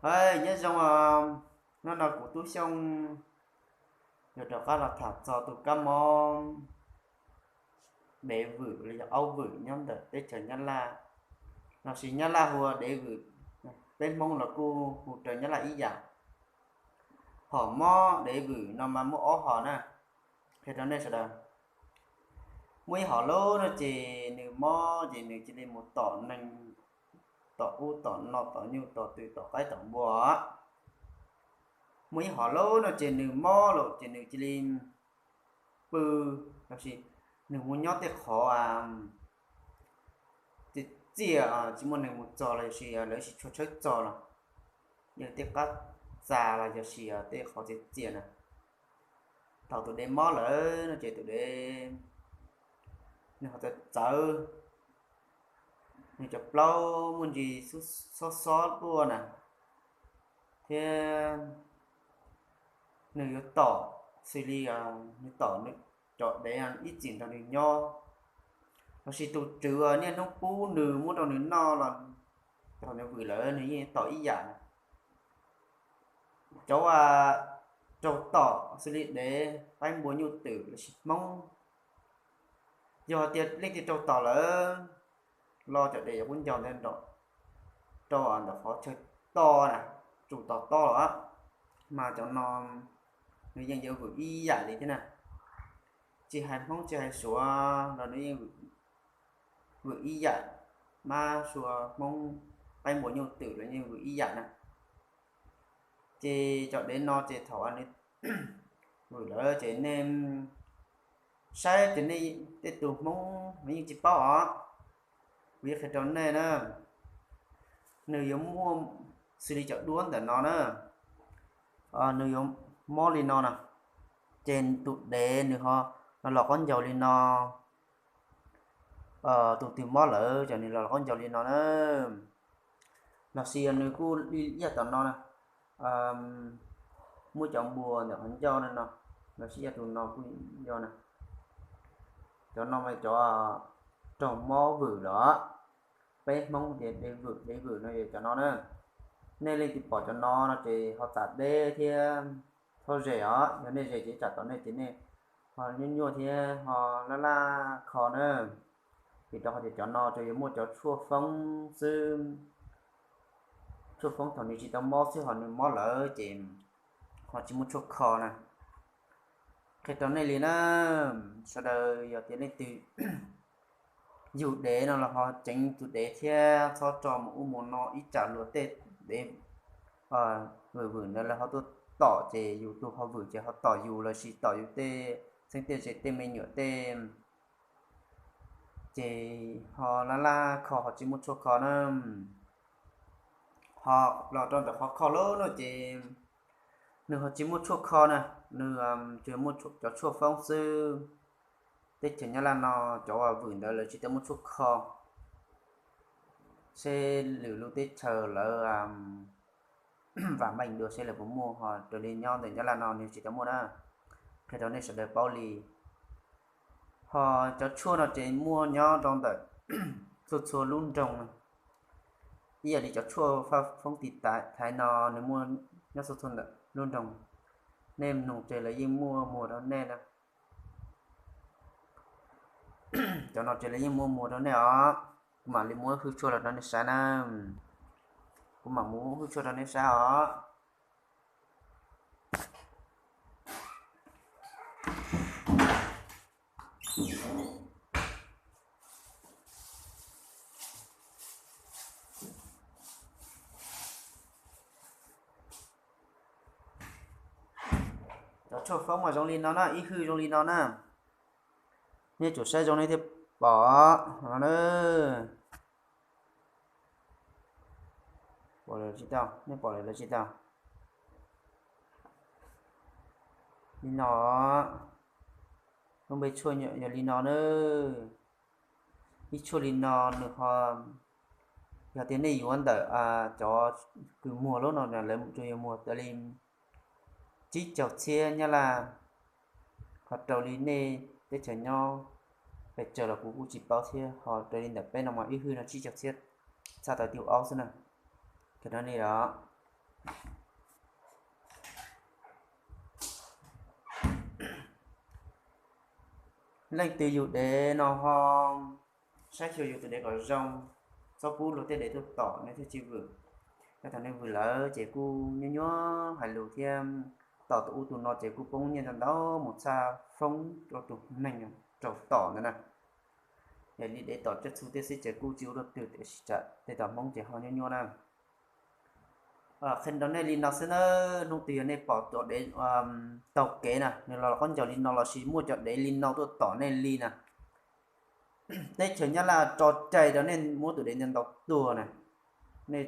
Hais nyob zoo, hnub no kuv Tub Xyooj yuav rov qab los tham txog tus kab mob dev vwm los yog aub vwm nyob ntawm teb chaws Nyab Laj, los sis Nyab Laj hu ua dev vwm, peb Hmoob los kuj hu raws Nyab Laj ib yam. Hom mob dev vwm no mas muaj ob hom na, qhia rau nej sawv daws. Muaj ib hom lub no ces nws mob ces nws cia li mus tom neeg, tom ub tom no, tom nyuj tom twm, tom qaib tom npua. Muaj ib hom lub no ces nws mob lawm ces nws cia li pw, los sis nws mus nyob tej qhov txias txias, tsis muaj neeg mus txog los sis lawv tsis tshua tshawb txog los, yog tej qab txag los yog sis tej qhov txias txias na. Thaum tus dev mob lawm no ces tus dev nws ho txawv txawv, nws cov plaub muaj ntsis xob xob tuaj na, thiab nws yuav tom, xws li nws tom nws cov dev ib txwm nrog nws nyob, los sis tus tswv niaj hnub pub nws muab rau nws noj los, thaum nws vwm lawm nws yeej tom ib yam na. Cov uas raug tom xws li dev, qaib npua nyuj twm los sis hmoob, yog tias leej twg raug tom lawm, los cov dev yuav qub ncaus ntawd nrov rau ntawm qhov chaw toj na, tsum tos toj los, mas cov no nws yeej yuav vwm ib yam li thiab na. Tsis hais hmoob tsis hais suav los nws yeej vwm ib yam, mab sua hmoob, qaib npua nyuj twm los yeej vwm ib yam na. Ces cov dev no ces thaum nws vwm lawm ces nej saib ces nej tej tus hmoob mas yeej tsis paub os. Kuv yuav qhia rau nej na, nws yuav muaj xws li cov duab ntawm no na, nws yuav mob li no na, ces tus dev nws ho los los qaub ncaug li no, tus twg mob lawm ces nws los los qaub ncaug li no na. Los sis nws kuj li ib yam tom no na, muaj cov npua ntawm qhov ncauj no no, los sis ib yam tus no kuj yog na. Cov no mas cov raug mob vwm los, peb hmoob tias dev vwm, dev vwm no yog cov no na. Nej leej twg pom cov no no ces ho txav deb thiab txhob zes os, yog nej zes ces tsam tom nej ces nej ho nyuaj nyuaj thiab ho laj laj kho na. Vim rau qhov tias cov no ces yuav muaj cov tshuaj foob xwb, tshuaj foob thaum nws tsis tau mob xwb, ho nws mob lawm ces ho tsis muaj tshuaj kho na. Qhia rau nej li na, sawv daws yog tias leej twg yug dev no los ho ceev tus dev thiab txhob tso mus ub mus no ib tsam luag tej dev vwm vwm ntawd lawv ho tuaj tom ces yus tus ho vwm ces ho tom yus los sis tom yus tej txheeb tej ze tej me nyuam tej, ces ho laj laj kho ho tsis muaj tshuaj kho na. Ho los rau ntawm qhov kho lawm no ces nws ho tsis muaj tshuaj kho na, nws tsuas muaj cov tshuaj foob xwb. Teb chaws Nyab Laj no cov vwm ntawd lawv tsis tau muaj tshuaj kho, seb lwm lub teb chaws lawv vam meej dua seb lawv puas muaj, ho raws li nyob ntawm Nyab Laj no nws tsis tau muaj na. Qhia rau nej sawv daws paub li. Ho cov tshuaj no ces muaj nyob rau ntawm txhua txhua lub nroog, ib yam li cov tshuaj faj foob tim thaiv no nws muaj nyob txhua txhua ntawm lub nroog. Nej nug ces lawv yeej muaj muag rau nej na. Cov no ces lawv yeej muaj muag rau nej os. Kuv mam li muab hwj tshuaj los rau nej saib na. Kuv mam muab hwj tshuaj rau nej saib os. Cov tshuaj foob mas zoo li no na, ib hwj zoo li no na. Nej tsum saib zoo nej thiaj pom no na. Pom lawm tsis tau, nej pom lawm los tsis tau? Li no, lub npe tshuaj yog li no na. Ib tshuaj li no nws ho, yog tias nej yuav ntawm cov kws muag lub no lawv tsuas yuav muag tau li tsib caug txhiab Nyab Laj. Ho raws li nej teb chaws nyob pes tsawg los kuv kuj tsis paub thiab, ho raws li ntawm peb no mas ib hwj no tsib caug txhiab, txhaj tau ib tug aub xwb na. Ces no li os, Leej twg yug dev no ho saib xyuas yus tus dev kom zoo, txhob pub luag tej dev tuaj tom nej thiaj tsis vwm. Yog thaum nej vwm lawm ces kuj nyuaj nyuaj hais lus thiab, tom tus ub tus no ces kuj poob nyiaj ntau ntau mus txhaj foob rau tus neeg raug tom ntawd na. Yog li dev tom tsiaj txhu tej xwb ces kuj tsis ua luaj twg tiam sis tsam tej tom Hmoob ces ho nyuaj nyuaj na. Qhia rau nej li no xwb na, hnub twg yog nej pom cov dev taug kev na, nws los qaub ncaug li no lossis muaj cov dev li no tuaj tom nej li na, teb chaws Nyab Laj tso cai rau nej muab tus dev ntawd ntaus tuag na. Nej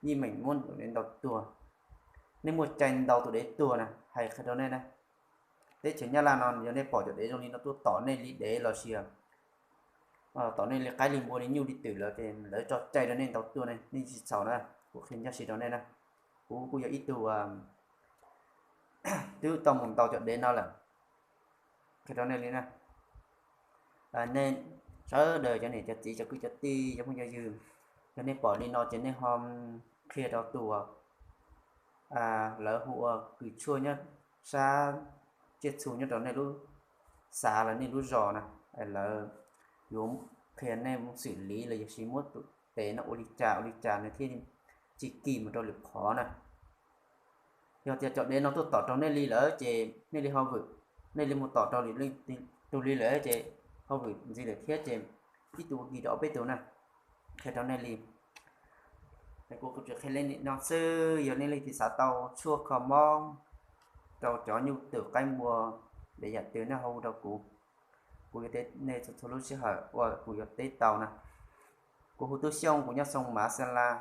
yeej meem muab tus dev ntaus tuag, nej muaj cai ntaus tus dev tuag na, hais qhia rau nej na. Teb chaws Nyab Laj no yog nej pom cov dev zoo li no tuaj tom nej li dev lossis tom nej li qaib li npua li nyuj li twm lawm ces lawv tso cai rau nej ntaus tuag ne, nej tsis txhaum na. Kuv qhia ncaj si rau nej na, kuv kuj yog ib tug twb tau mus ntaus cov dev no lawm. Qhia rau nej li na, nej sawv daws cov niam cov txiv cov kwv cov tij cov phooj cov ywg, yog nej pom li no ces nej ho qhia rau tus lawv hu ua kws tshuaj nyob sab tsiaj txhu nyob rau nej lub xav los nej lub zos na, lawv yuav qhia nej mus xwm li los yog sis muab tus dev no ua li cas ua li cas nws thiaj tsis kis mus rau lwm qhov na. Yog tias cov dev no tuaj tom rau nej li lawm ces nej li ho vwm, nej li mus tom rau lwm leej twg li lawm ces ho vwm ntxiv lawm thiab ces ib tug ua kis rau ob peb tug na. Qhia rau nej li, kuv tsuas qhia li no xwb, yog nej leej twg xav tau tshuaj kho mob rau cov nyuj twm qaib npua dev yam twg nej ho hu rau kuv, kuv yuav teb nej txhua txhua lub sij hawm uas kuv yuav teb tau na. Kuv hu Tub Xyooj, kuv nyob xoo Mav Xeeb Las.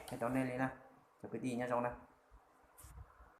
Qhia rau nej li na, cov kwv tij nyob zoo na.